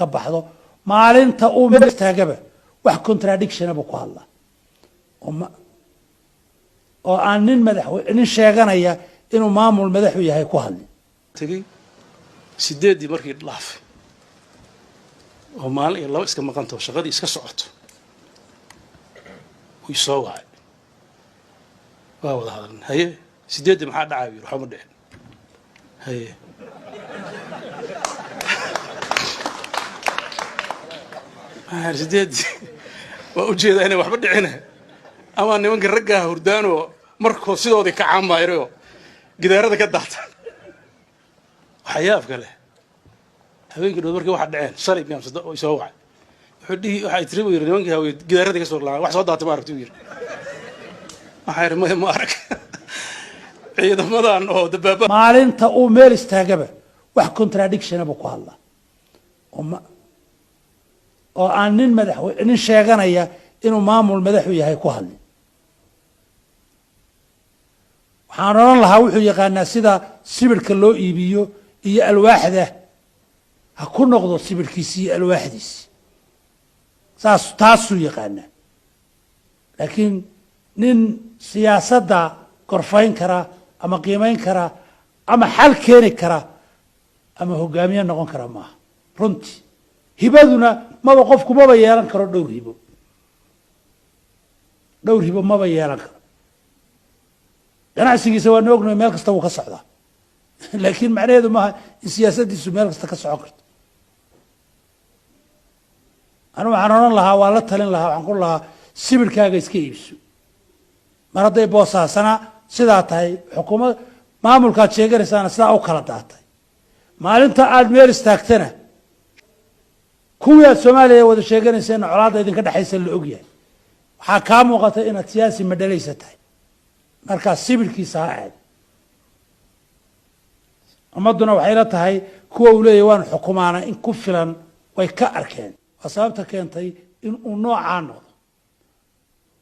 Ka baxdo maalinta uu meel istaagaba, wax contradiction buu ku hadlaa oo aan nin madaxwe nin sheeganaya inuu maamul madaxu yahay ku hadlin. Tegey 8-dii markii dhaafay oo maalin iyo laba iska maqanto, shaqadii iska socoto, wuu soo wacay, waa wada hadalna. "Haye, 8-dii maxaa dhacay?" yiri. "Waxba ma dhicin." "Haye." Maxaa 8-dii waa ujeedaa inay waxba dhicina, ama nimanka raggaa hurdaanoo markoo sidoodii ka caamayrayoo gidaarada ka daata. Waxaa yaabka leh, habeenkii dhood markii waxa dhaceen, shalay miyaan soo wacay, wuxuu dhihi, waxay tiri buu yidhi, nimankii hawiye gidaaradii ka soo laacay, wax soo daatay ma aragti? Buu yidhi. Waxaa yidhi, "Maya, ma arag ciidamadan oo dabaaba." Maalinta uu meel istaagaba, wax contradiction buu ku hadlaa oo aan nin madaxwe nin sheeganaya inuu maamul madaxu yahay ku hadlin. Waxaan odhan lahaa, wuxuu yaqaanaa sida sibirhka loo iibiyo iyo alwaaxda, ha ku noqdo sibirhkiisi iyo alwaaxdiisi, saas taasuu yaqaanaa. Laakiin nin siyaasadda gorfayn kara ama qiimayn kara ama xal keeni kara ama hogaamiye noqon kara maaha runtii. Hibaduna maba, qofku maba yeelan karo dhowr hibo, dhowr hibo maba yeelan karo. Ganacsigiisa waa na ognahay, meel kasta wuu ka socdaa, laakiin macnaheedu maaha in siyaasaddiisu meel kasta ka socon karto. Anigu waxaan odhan lahaa, waa la talin lahaa, waxaan ku lahaa, sibirkaaga iska iibso. Mar hadday Boosaasana sidaa tahay, xukuumad maamulkaad sheeganaysaana sidaa u kala daatay, maalinta aad meel istaagtana kuwii aad Soomaaliya wada sheeganayseenna colaadda idinka dhexaysa la ogyahay, waxaa kaa muuqata inaad siyaasi madhalaysa tahay. Markaa sibirkiisa ha aad. Ummadduna waxay la tahay kuwa uu leeyahy waan xukumaana in ku filan way ka arkeen. Waa sababta keentay in uu noocaa noqdo.